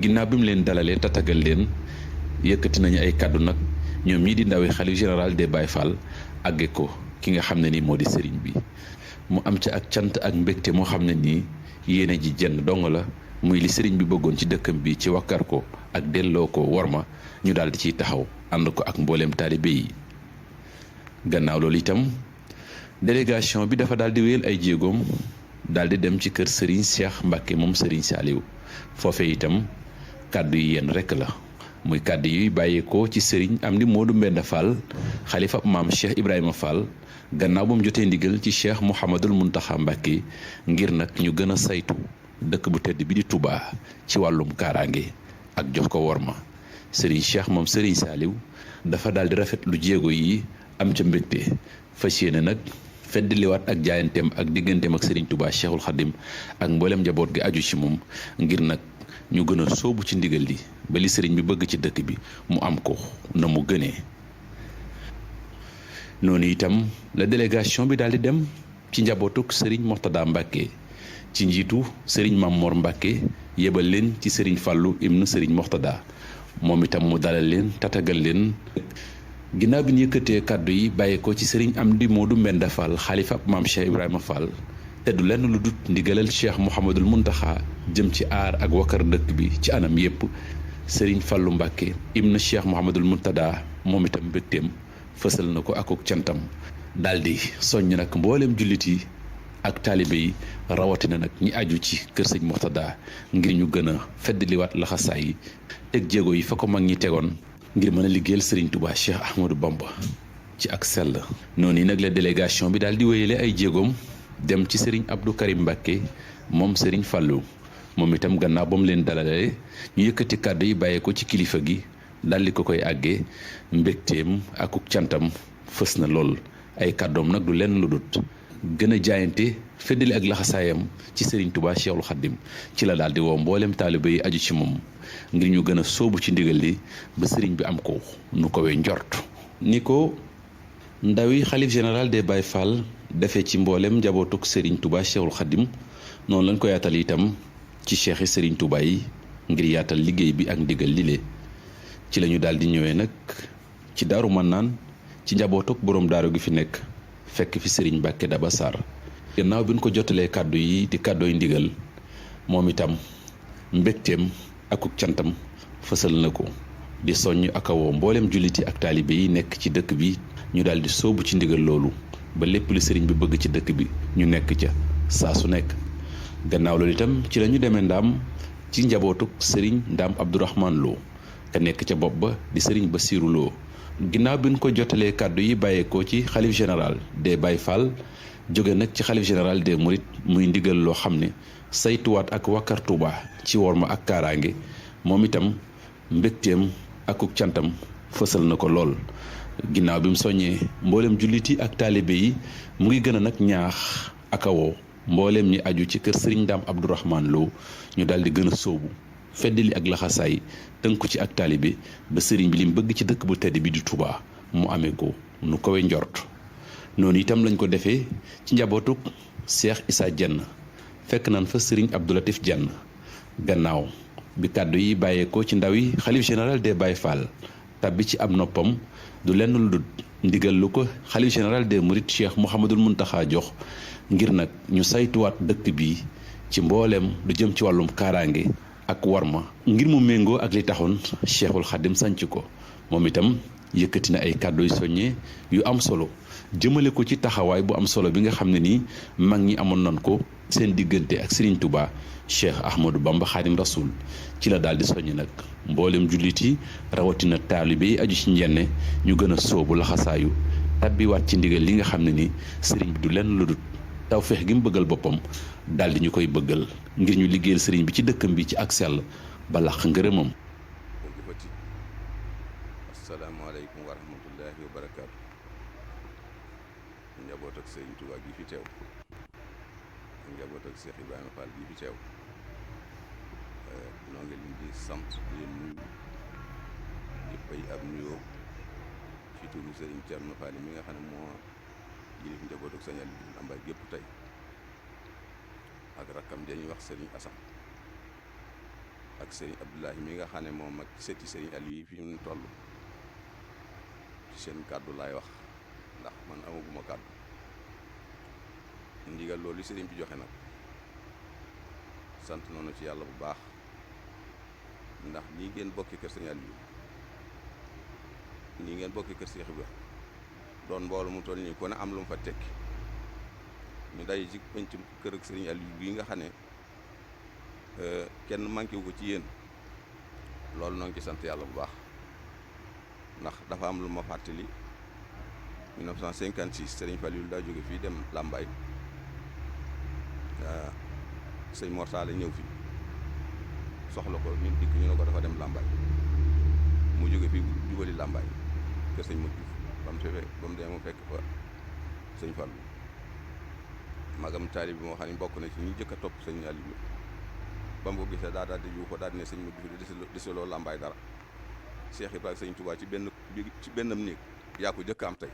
ginnaaw bi mu leen dalalee tatagal leen yëkkati nañu ay kàddu nag ñoom ñii di ndawi xalif général des Baye Fall àgge ko ki nga xam ne ni moo di sëriñ bi mu am ca ak cant ak mbégte moo xam ne nii yéene ji jenn dong la muy li sëriñ bi bëggoon ci dëkkam bi ci wakkar ko ak delloo ko worma ñu daal di ciy taxaw ànd ko ak mbooleem taalibe yi gannaaw loolu itam délégation bi dafa daal di wéyal ay jéegoom daal di dem ci kër sëriñ Cheikh Mbacke moom sëriñ Saliou foofe itam kàddu yi yenn rekk la muy kàddu yuy bàyyeekoo ci sëriñ Amdi Modou Mbenda Fall xalifa maam Cheikh Ibrahima Fall gannaaw ba mu jotee ndigal ci Cheikh Mouhamadul Mountakha Mbacke ngir nag ñu gën a saytu dëkk bu tedd bi di Touba ci wàllum kaaraange ak jox ko worma sëriñ Cheikh moom sëriñ Saliou dafa daal di rafet lu jéego yi am ca mbégte fas yéene nag feddliwaat ak jaayanteem ak digganteem ak sëriñ Touba Cheikhul Khadim ak mboolem njaboot gi aju ci moom ngir nag ñu gën a sóobu ci ndigal li ba li sëriñ bi bëgg ci dëkk bi mu am ko na mu gënee noonu itam la délégation bi daal di dem ci njabootuk sëriñ Moxtada Mbacke ci njiitu sëriñ Mamor Mbacke yebal leen ci sëriñ Fallou ibnu sëriñ Moxtada moom itam mu dalal leen tatagal leen ginnaaw bi ñu yëkkatee kàddu yi bàyyeekoo ci sëriñ Amdi Modou Mbenda Fall xalifa maam Cheikh Ibrahima Fall te du lenn lu dut ndigalal Cheikh Mouhamadul Mountakha jëm ci aar ak wakkar dëkk bi ci anam yépp sëriñ Fallou Mbacke ibnu Cheikh Mouhamadul Mountada moom itam mbégteem fësal na ko akuk cantam daldi soññ nag mbooleem jullit yi ak taalibe yi rawatina nag ñi aju ci kër sëñ Moxtada ngir ñu gën a feddliwaat laxasaay yi teg jéego yi fa ko mag ñi tegoon ngir mën a liggéeyal sëriñ Touba Cheikh Ahmadou Bamba ci ak sell noonu yi nag la délégation bi daal di wéyale ay jéegoom dem ci sëriñ Abdou Karim Mbacke moom sëriñ Fallou moom itam gannaaw ba mu leen dalalee ñu yëkkati kàddu yi bàyyee ko ci kilifa gi daldi ko koy àggee mbégteem akuk cantam fës na lool ay kàddoom nag du lenn lu dut gën a jaayante feddali ak laxasaayam ci sëriñ Touba Cheikhul Khadim ci la daal di woo mboolem taaliba yi aju ci moom ngir ñu gën a sóobu ci ndigal li ba sëriñ bi am ko nu ko we njort ni ko ndawi xalif général des Baye Fall defee ci mboolem njabootuk sëriñ Touba Cheikhul Khadim noonu lañ ko yaatal itam ci cheikh sëriñ Touba yi ngir yaatal liggéey bi ak ndigal lile ci lañu daal di ñëwee nag ci Daaru Mannaan ci njabootuk boroom daaru gi fi nekk fekk fi sëriñ Mbacke Daba Sarr gannaaw bi ñu ko jotalee kàddu yi di kàddooy ndigal moom itam mbégteem akuk cantam fësal na ko di soññ ak awoo mboolem julliti ak taalibe yi nekk ci dëkk bi ñu daal di sóobu ci ndigal loolu ba lépp li sëriñ bi bëgg ci dëkk bi ñu nekk ca saa su nekk gannaaw loolu itam ci la ñu demee ndaam ci njabootuk sëriñ Ndaam Abdourahman Lo te nekk ca bopp ba di sëriñ Bassirou Lo ginnaaw bi ñu ko jotalee kàddu yi bàyyeekoo ci xalif général des Baye Fall jóge nag ci xalif général des Mourides muy ndigal loo xam ne saytuwaat ak wakkar Touba ci worma ak kaaraange moom itam mbégteem akuk cantam fësal na ko lool ginnaaw bi mu soññee mbooleem julliti ak taalibe yi mu ngi gën a nag ñaax ak awoo mbooleem ñi aju ci kër sëriñ Ndaam Abdourahman Lo ñu daal di gën a sóobu feddali ak laxasaay tënku ci ak taalibe ba sëriñ bi lim bëgg ci dëkk bu tedd bi di Touba mu amee ko nu kowe njort noonu itam lañ ko defee ci njabootuk Cheikh Issa Diène fekk nañ fa sëriñ Abdoulatif Diène gannaaw bi kàddu yi bàyyeekoo ci ndaw yi xalif général des Baye Fall tabbi ci ab noppam du lenn lu dul ndigal lu ko xalif général des Mourides Cheikh Mouhamadul Mountakha jox ngir nag ñu saytuwaat dëkk bi ci mbooleem lu jëm ci wàllum kaaraange ak warma ngir mu méngoo ak li taxoon Cheikhul Khadim sanc ko moom itam yëkkati na ay kàddu yu soññee yu am solo jëmale ko ci taxawaay bu am solo bi nga xam ne nii mag ñi amoon nañ ko seen diggante ak Serigne Touba Cheikh Ahmadou Bamba Khadim Rasoul ci la daal di soññ nag mboolem jullit yi rawatina taalibe yi aju ci njenne ñu gën a sóobu laxasaayu tabbiwaat ci ndigal li nga xam ne ni Serigne bi du lenn lu dul tawfeex gi mu bëggal boppam daal di ñu koy bëggal ngir ñu liggéeyal Serigne bi ci dëkkam bi ci ak sell ba làq ngërëmam. asalaamaaleykum wa rahmatullahi wa barakaatu. njaboot ak Serigne Touba gi fi teew njaboot ak Cheikh Ibrahima Fall gi fi teew noo ngi leen di sant di leen nuyu yëpp ay ab nuyoo ci turu Serigne Thierno Fall mi nga xam ne moo yilif njaboot ak Serigne Aliou Ambaye gépp tey ak rakkam dañuy wax Serigne Assane ak sëriñ Abdoulahi mi nga xam ne moom ak sëti sëriñ Aliou yi fi ñu toll ci seen kàddu laay wax ndax man amaguma kàddu ndigal loolu sëriñ bi joxe nag sant nañu ci yàlla bu baax ndax nii ngeen bokki kër sëriñ Aliou nii ngeen bokki kër Cheikh Ibra doon mboolu mu toll nii ku ne am lu mu fa tekki ñu day ci penc kër ak sëriñ Aliou bii nga xam ne kenn manqué wu ko ci yéen loolu noo ngi ci sant yàlla bu baax ndax dafa am lu ma fàttali 1956 sëriñ Faliou daa jóge fii dem Lambaye sëñ Mortale ñëw fi soxla ko ñu dikk ñu ne ko dafa dem Lambaye mu jóge fii jubali Lambaye kër sëñ Modou Diouf ba mu dee mu fekk fa sëñ Fallou magam taali bi moo xam ne bokk na ci ñi jëkk a topp sëñ Aliou ba mu ko gisee daal di yuuxu daal di ne sëñ Modou Diouf deseloo Lambaye dara Cheikh Ibrahima sëñ Touba ci bennam néeg yaa ko jëkk am tey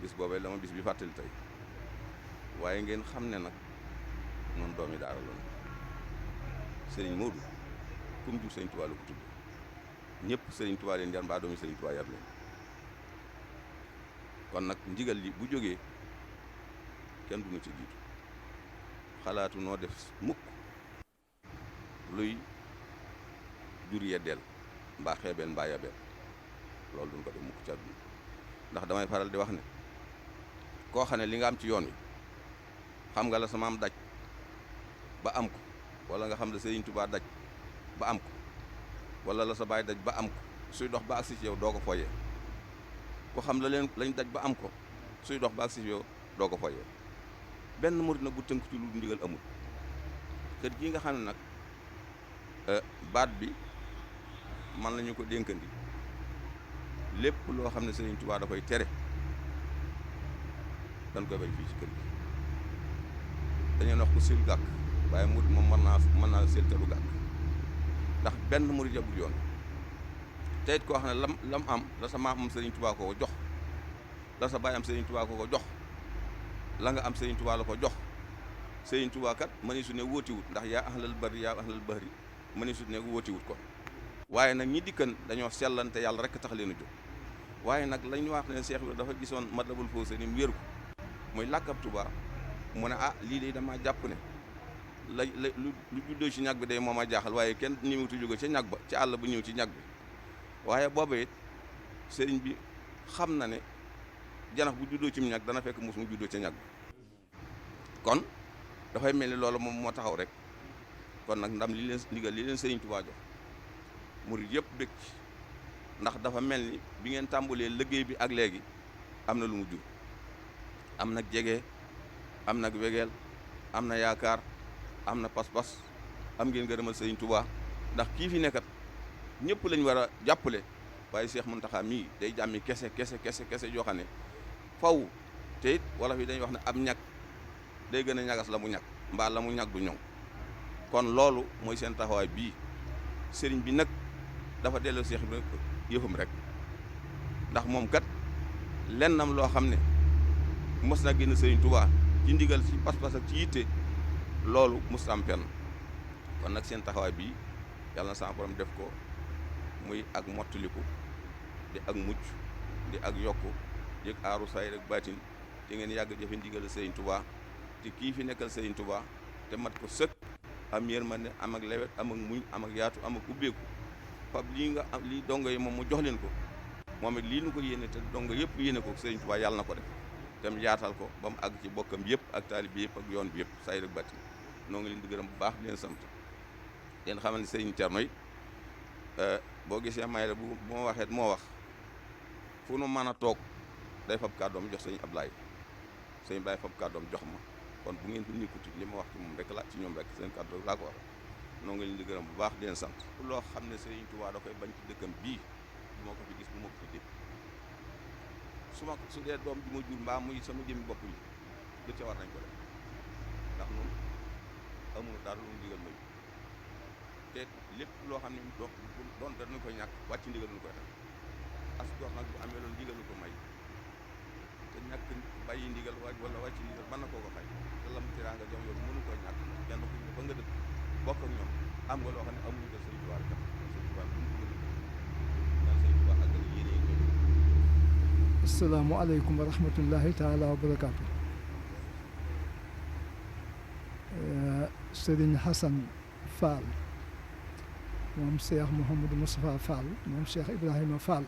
bis boobee la ma bis bi fàttali tey waaye ngeen xam ne nag noonu doomi daara loolu sëriñ Modou kum jur sëñ Touba la ko tudd ñëpp sëriñ Touba leen yar mbaa doomi sëriñ Touba yar leen kon nag ndigal li bu jógee kenn du ñu ci jiitu xalaatu noo def mukk luy jur yeddeel mbaa xeebeel mbaa yabeel loolu duñ ko def mukk ci àdduna ndax damay faral di wax ne koo xam ne li nga am ci yoon wi xam nga la sa maam daj ba am ko wala nga xam la Sëriñ Tuubaa daj ba am ko wala la sa baay daj ba am ko suy dox ba agsi ci yow doo ko foyee ko xam la leen lañ daj ba am ko suy dox ba agsi ci yow doo ko foyee benn murit nag bu tënk ci lu ndigal amul kër gi nga xam ne nag baat bi man lañu ko dénkandi lépp loo xam ne Sëriñ Tuubaa da koy tere dañ koy bañ fii ci kër gi dañoo wax ko sil gàkk waaye murit moom mën naa sil te du gàkk ndax benn murit yabul yoon te it koo xam ne lam am la sa maam am Sëriñ Tuubaa ko jox la sa baay am Sëriñ Tuubaa ko jox la nga am Sëriñ Tuubaa la ko jox Sëriñ Tuubaa kat mëni su ne wóotiwut ndax yaa ahlal bari yaa ahlal bahri mëni su ne wóotiwut ko waaye nag ñi dikkan dañoo sellante yàlla rek tax leen a jóg waaye nag lañ wax ne Cheikh bi dafa gisoon Matlabul Fawzayni mu wér ko muy làkkab Tuubaa mu ne lii de dama jàpp ne lu juddoo ci ñag bi day moom a jaaxal waaye kenn ñi mutu jóge ca ñag ba ci àll ba ñëw ci ñag bi waaye booba it sëriñ bi xam na ne janax bu juddoo ci ñag dana fekk mos mu juddoo ca ñag bi kon dafay mel ni loolu moom moo taxaw rek kon nag ndam li leen ndigal li leen Sëriñ Tuubaa jox murid yëpp bëgg ci ndax dafa mel ni bi ngeen tàmbalee liggéey bi ak léegi am na lu mu jur am nag jege am nag wegeel am na yaakaar am na pas-pas am ngeen gërëmal Sëriñ Tuubaa ndax kii fi nekkat ñëpp lañ war a jàppale waaye Cheikh Mountakha mii day jàmmi kese joo xam ne faw te it wala fi dañuy wax ne ab ñag day gën a ñagas la mu ñag mbaa la mu ñag du ñëw kon loolu mooy seen taxawaay bii sëriñ bi nag dafa delloo Cheikh bi yëfam rek ndax moom kat lennam loo xam ne mos na génn Sëriñ Tuubaa ci ndigal ci pas-pas ak ci yitte loolu mos am fenn kon nag seen taxawaay bii yàlla na sama borom def ko muy ak mottaliku di ak mucc di ak yokku di ak aaru saay rek baatin te ngeen yàgg jëfe ndigal Sëriñ Tuubaa te kii fi nekkal Sëriñ Tuubaa te mat ko sëkk am yërmande am ak lewet am ak muñ am ak yaatu am ak ubbeeku fab lii nga am lii dongo yi moom mu jox leen ko moom it lii nu ko yéene te dongo yëpp yéene ko Sëriñ Tuubaa yàlla na ko def tam yaatal ko ba mu àgg ci bokkam yëpp ak taalib bi yëpp ak yoon bi yëpp saay rek baatin noo ngi leen di gërëm bu baax di leen sant leen xamal ne Sëriñ Cerno yi boo gisee may la bu ma waxee moo wax fu nu mën a toog day fab kàddoom jox sëñ Ablaye sëñ Ablaye fab kàddoom jox ma kon bu ngeen fi nikkuti li ma wax ci moom rek la ci ñoom rek seen kàddu laa ko wax noo ngi leen di gërëm bu baax di leen sant loo xam ne Sëriñ Tuubaa da koy bañ ci dëkkam bii du ma ko fi gis bu ma ko fi dégg su dee doom bi ma jur mbaa muy sama jëmmi bopp yi lu ca war nañ ko def ndax noonu amul dara lu mu digal may te lépp loo xam ne doon danañ koy ñàkk wàcc ndigal lu koy def as gox nag bu amee loolu ndigal lu ko may te ñàkk bàyyi ndigal wala wàcc ndigal mën na koo ko fay te lam teraanga jom yoon mënu koo ñàkk kenn ku ba nga dëkk bokk ak ñoom am nga loo xam ne amuñu ko Sëriñ Tuubaa rek Sëriñ Tuubaa bu ñu ko gën a ñaan Sëriñ Tuubaa ak yéene yi ñoom. asalaamualeykum wa rahmatullahi taala wa barakaatu. Sëriñ Hassan Fall moom Cheikh Mouhamadou Moustapha Fall moom Cheikh Ibrahima Fall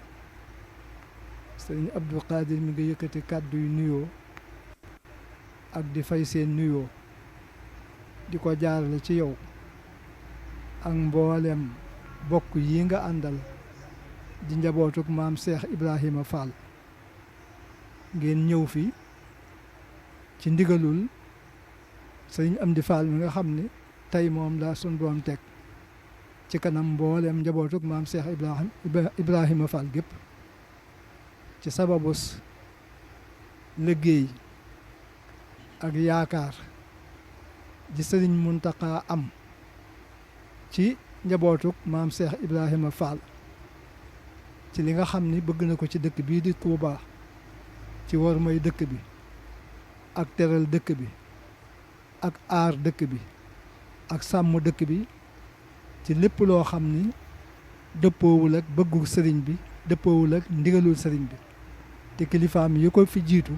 Sëriñ Abdou Qadir mi ngi yëkkati kàddu yu nuyoo ak di fay seen nuyoo di ko jaarale ci yow ak mboolem bokk yi nga àndal di njabootuk maam Cheikh Ibrahima Fall ngeen ñëw fi ci ndigalul sëriñ Amdi Fall mi nga xam ne tey moom la sun borom teg ci kanam mboolem njabootuk maam Cheikh Ibrahima Fall gépp ci sababus liggéey ak yaakaar ji sëriñ Muntaqa am ci njabootuk maam Cheikh Ibrahima Fall ci li nga xam ni bëgg na ko ci dëkk bii di Touba ci war may dëkk bi ak teral dëkk bi ak aar dëkk bi ak sàmm dëkk bi ci lépp loo xam ni dëppoowul ak bëggu sëriñ bi dëppoowul ak ndigalul sëriñ bi te kilifaam yi ko fi jiitu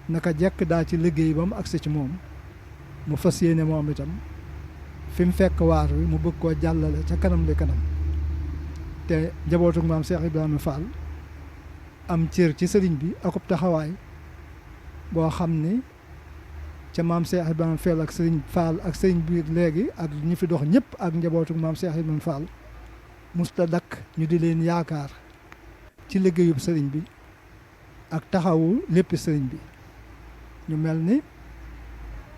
naka jekk daa ci liggéey ba mu agsi ci moom mu fas yéene moom itam fi mu fekk waar wi mu bëgg koo jàllale ca kanam li kanam te njabootu maam Cheikh Ibrahima Fall am cër ci sëriñ bi akub taxawaay boo xam ni ca maam Cheikh Ibrahima Fall ak sëriñ Fall ak sëriñ bi léegi ak ñi fi dox ñëpp ak njabootu maam Cheikh Ibrahima Fall musta dakk ñu di leen yaakaar ci liggéeyub sëriñ bi ak taxawu lépp sëriñ bi ñu mel ni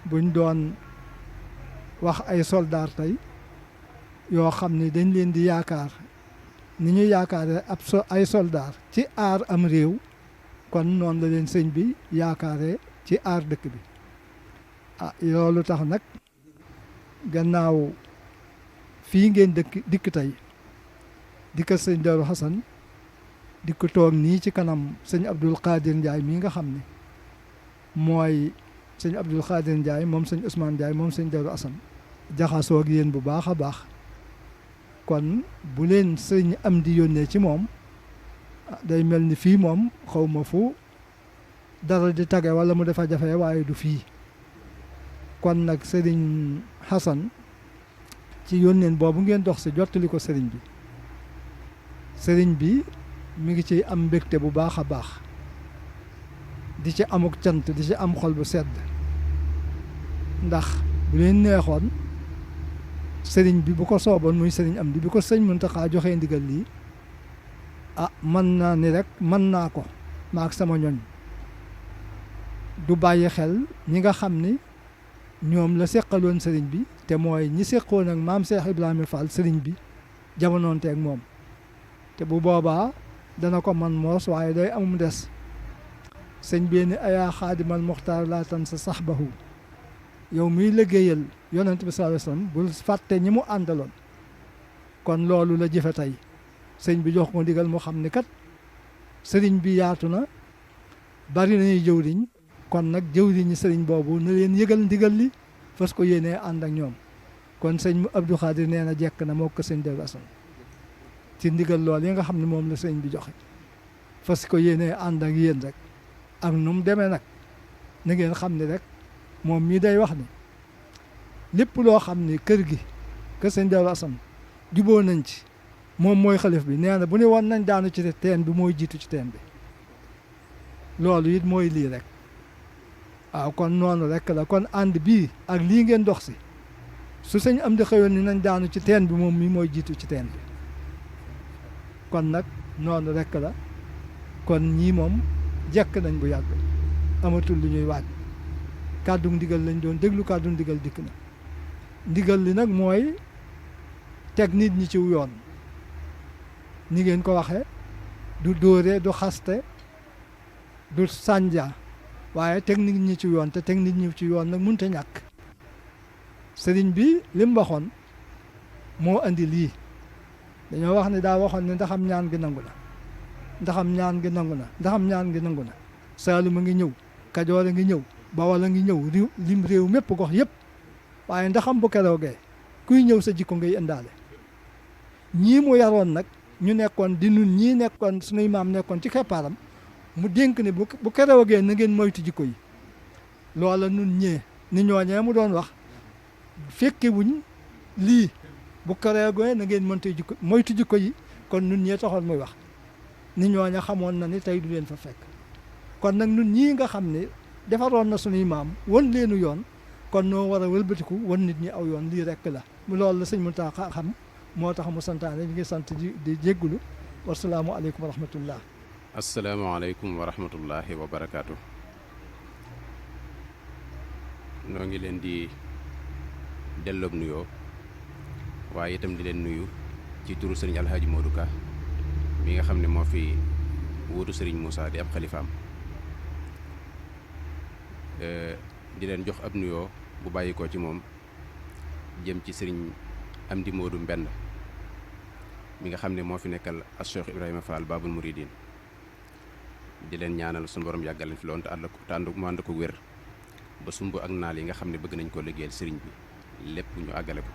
buñ doon wax ay soldaar tey yoo xam ni dañ leen di yaakaar ni ñu yaakaare ay soldaar ci aar am réew kon noonu la leen sëñ bi yaakaare ci aar dëkk bi loolu tax nag gannaaw fii ngeen dikk tey di ko sëñ Darou Hassan di ko toog nii ci kanam sëñ Abdul Qadir Ndiaye mii nga xam ne mooy sëñ Abdul Qadir Ndiaye moom sëñ Ousmane Ndiaye moom sëñ Darou Hassan jaxasoo ak yéen bu baax a baax kon bu leen sëñ am di yónnee ci moom day mel ni fii moom xaw ma fu dara di tage wala mu dafa jafe waaye du fii kon nag sëriñ Hassan ci yónneen boobu ngeen dox si jottali ko sëriñ bi mi ngi ci am mbégte bu baax a baax di ci amuk cant di ci am xol bu sedd ndax bu leen neexoon sëriñ bi bu ko sooboon muy sëriñ am di bi ko sëñ Muntaxa joxee ndigal lii mën naa ni rek mën naa ko maak sama ñoñ du bàyyi xel ñi nga xam ni ñoom la seqaloon sëriñ bi te mooy ñi seqoon ak maam Cheikh Ibrahima Fall sëriñ bi jamonoonte ak moom te bu boobaa dana ko man moos waaye day amum des sëñ bi ni ayaa xaadimal muxtaar laa tan sa saxbahu yow miy liggéeyal yonent bi sallallahu alayhi wasallam bul fàtte ñi mu àndaloon kon loolu la jëfe tey sëñ bi jox ko ndigal mu xam ni kat sëriñ bi yaatu na bari nañuy jëwriñ kon nag jëwriñi sëriñ boobu na leen yëgal ndigal li fas ko yéenee ànd ak ñoom kon sëñ Abdou Khadir nee na jekk na moo ko sëñ Darou Hassan ci ndigal lool yi nga xam ne moom la sëñ bi joxe fas ko yéenee ànd ak yéen rek ak nu mu demee nag na ngeen xam ni rek moom mii day wax ni lépp loo xam ni kër gi kër sëñ Darou Hassan juboo nañ ci moom mooy xalif bi nee na bu ne woon nañ daanu ci teen bi mooy jiitu ci teen bi loolu it mooy lii rek waaw kon noonu rek la kon ànd bii ak lii ngeen dox si su sëñ am di xëyoon ni nañ daanu ci teen bi moom mii mooy jiitu ci teen bi kon nag noonu rek la kon ñii moom jekk nañ bu yàgg amatul lu ñuy waaj kàddu ndigal lañ doon déglu kàddu ndigal dikk na ndigal li nag mooy teg nit ñi ci yoon ni ngeen ko waxe du dóore du xaste du sànja waaye teg nit ñi ci yoon te teg nit ñi ci yoon nag mënut a ñàkk sëriñ bi li mu waxoon moo andi lii dañoo wax ne daa waxoon ne ndaxam ñaan gi nangu na ndaxam ñaan gi nangu na ndaxam ñaan gi nangu na Saalum a ngi ñëw Kajoor a ngi ñëw Bawol a ngi ñëw lim réew mépp gox yëpp waaye ndaxam bu keroogee kuy ñëw sa jikko ngay indaale. ñii mu yaroon nag ñu nekkoon di nun ñii nekkoon sunuy maam nekkoon ci keppaaram mu dénk ne bu keroogee na ngeen moytu jikko yi. loola nun ñee ni ñooñee mu doon wax fekke wuñ lii bu keroogee na ngeen moytu jikko yi kon nun ñee taxoon muy wax ni ñooña xamoon na ni tey du leen fa fekk. kon nag nun ñii nga xam ne defaroon na sunuy maam wan leenu yoon kon noo war a wëlbatiku wan nit ñi aw yoon lii rekk la loolu la sëñ Muntaxa xam moo tax mu santaane ñu ngi sant di jéggulu wasalaamualeykum wa rahmatullah. asalaamaaleykum wa rahmatullahi wa barakaatu. noo ngi leen di delloob nuyoo waaye itam di leen nuyu ci turu sëriñ Alhaaji Modou Ka mi nga xam ne moo fi wuutu sëriñ Moussa di ab xalifaam di leen jox ab nuyoo bu bàyyi ko ci moom jëm ci sëriñ Amdi Modou Mbend mi nga xam ne moo fi nekkal as Cheikh Ibrahima Fall Babul Mouridine di leen ñaanal suñu borom yàggal leen fi loon te ànd ko wér ba sumb ak naal yi nga xam ne bëgg nañ koo liggéeyal sëriñ bi lépp ñu àggale ko.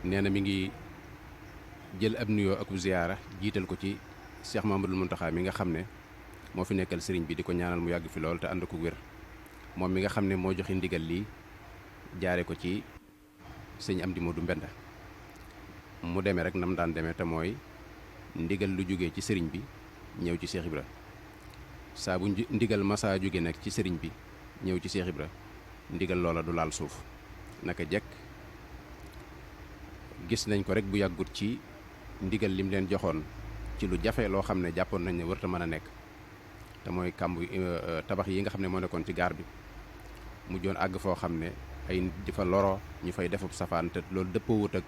nee na mi ngi jël ab nuyoo ak ziyaara jiital ko ci Cheikh Mamadou Mountakha mi nga xam ne moo fi nekkal sëriñ bi di ko ñaanal mu yàgg fi lool te ànd ko wér moom mi nga xam ne moo joxe ndigal lii jaare ko ci sëñ Amdi Modou Mbenda mu demee rek nam daan demee te mooy ndigal lu jógee ci sëriñ bi ñëw ci Cheikh Ibra saa bu ndigal masaa jóge nag ci sëriñ bi ñëw ci Cheikh Ibra ndigal loola du laal suuf naka jekk gis nañ ko rek bu yàggut ci ndigal lim leen joxoon ci lu jafe loo xam ne jàppoon nañ ne warta mën a nekk te mooy kàmb tabax yi nga xam ne moo nekkoon ci gaar bi mu joon àgg foo xam ne ay nit di fa loro ñu fay defub safaan te loolu dëppoowut ak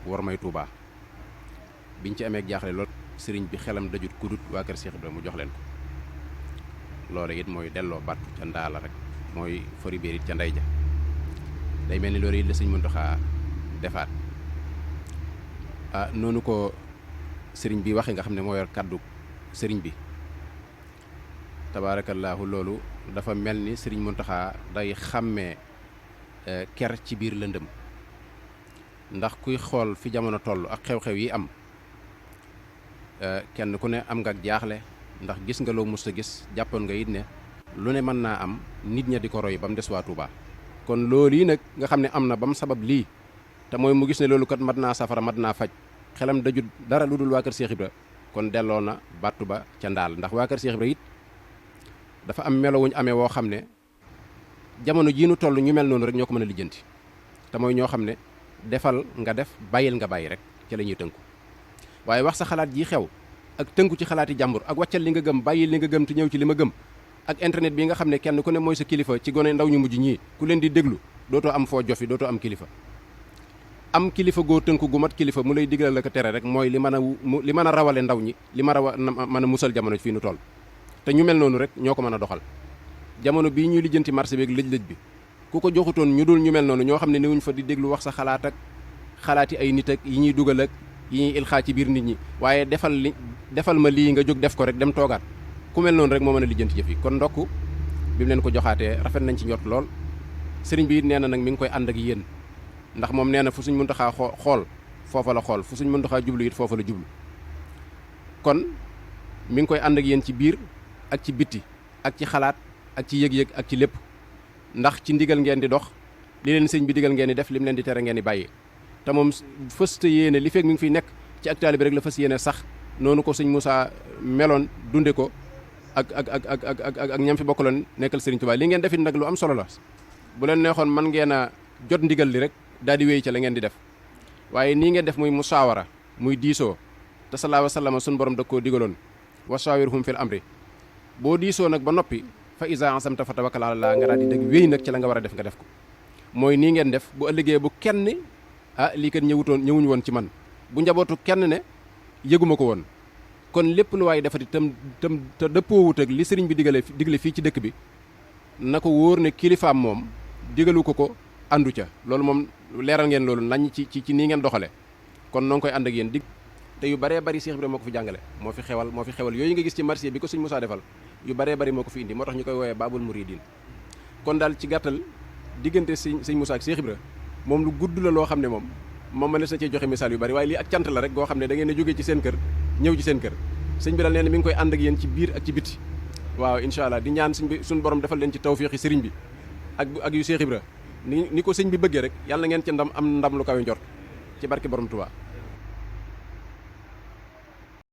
war may Tuubaa biñ ci amee jaaxle lool sëriñ bi xelam dajut kudut waa kër Cheikh Ibra mu jox leen ko loolu it mooy delloo battu ca ndaala rek mooy fori biir it ca ndey ja day mel ni loolu it la sëñ Muntaxa defaat noonu ko sëriñ bi waxe nga xam ne moo yor kàddu sëriñ bi tabaarakallaahu loolu dafa mel ni sëriñ Muntaxa day xàmmee ker ci biir lëndëm ndax kuy xool fi jamono toll ak xew-xew yi am kenn ku ne am nga jaaxle ndax gis nga loo mus a gis jàppoon nga it ne lu ne mën naa am nit ña di ko roy ba mu des waa Touba kon loolu yi nag nga xam ne am na ba mu sabab lii te mooy mu gis ne loolu kat mat naa safara mat naa faj xelam dajut dara lu dul waa kër Cheikh Ibra kon delloo na battu ba ca ndaal ndax waa kër Cheikh Ibra it dafa am melo wuñ amee woo xam ne jamono jii nu toll ñu mel noonu rek ñoo ko mën a lijjanti te mooy ñoo xam ne defal nga def bàyyil nga bàyyi rek ca la ñuy tënku waaye wax sa xalaat ji xew ak tënku ci xalaati jàmbur ak wàccal li nga gëm bàyyil li nga gëm te ñëw ci li ma gëm ak internet bi nga xam ne kenn ku ne mooy sa kilifa ci gone ndaw ñu mujj ñii ku leen di déglu dootoo am foo jofi dootoo am kilifa am kilifa goo tënku gu mat kilifa mu lay digal la ko tere rek mooy li mën a rawale ndaw ñi li mën a musal jamono fii nu toll te ñu mel noonu rek ñoo ko mën a doxal jamono bii ñuy lijjanti marché bi ak lëj-lëj bi ku ko joxutoon ñu dul ñu mel noonu ñoo xam ne niwuñ fa di déglu wax sa xalaat ak xalaati ay nit ak yi ñuy dugal ak yi ñuy ilxaa ci biir nit ñi waaye defal ma lii nga jóg def ko rek dem toogaat ku mel noonu rek moo mën a lijjanti jëf yi kon ndokk bi mu leen ko joxaatee rafet nañ ci njort lool sëriñ bi it nee na nag mi ngi koy ànd ak yéen ndax moom nee na fu suñ Muntaxaa xool foofa la xool fu suñ Muntaxaa jublu it foofa la jublu kon mi ngi koy ànd ak yéen ci biir ak ci bitti ak ci xalaat ak ci yëg-yëg ak ci lépp ndax ci ndigal ngeen di dox li leen sëñ bi digal ngeen di def lim leen di tere ngeen di bàyyi te moom fës te yéene li fekk mi ngi fiy nekk ci ak taalibe rek la fës yéene sax noonu ko sëñ Moussa meloon dunde ko ak ñam fi bokkaloon nekkal Sëriñ Tuubaa li ngeen defit nag lu am solo la bu leen neexoon man ngeen a jot ndigal li rek daal di wéy ca la ngeen di def waaye nii ngeen def muy musaawara muy diisoo te sallallahu alayhi wa sallam suñu borom da koo digaloon wa shaawirhum fil amri boo diisoo nag ba noppi fa iza azamta fa tawakkal ala Allah nga daal di dëgg wéy nag ci la nga war a def nga def ko mooy nii ngeen def bu ëllëgee bu kenn lii kat ñëwuñu woon ci man bu njabootu kenn ne yëguma ko woon kon lépp lu waaye defati tam te dëppoowut ak li sëriñ bi digle fii ci dëkk bi na ko wóor ne kilifaam moom digalu ko àndu ca loolu moom leeral ngeen loolu nañ ci nii ngeen doxale kon noo ngi koy ànd ak yéen te yu baree bari Cheikh Ibrahima moo ko fi jàngale moo fi xewal yooyu nga gis ci marché bi ko sëñ Moussa defal yu baree bari moo ko fi indi moo tax ñu koy woowee Babul Mouridine kon daal ci gàttal diggante sëñ Moussa ak Cheikh Ibra moom lu gudd la loo xam ne moom mënees na cee joxe misaal yu bari waaye lii ak cant la rek goo xam ne da ngeen a jógee ci seen kër ñëw ci seen kër sëñ bi daal nee na mi ngi koy ànd ak yéen ci biir ak ci biti waaw incha allah di ñaan sëñ bi suñu borom defal leen ci tawféexi sëriñ bi ak yu Cheikh Ibra ni ko sëñ bi bëggee rek yàlla na ngeen ci ndam am ndam lu kawe njort ci barke borom Tuubaa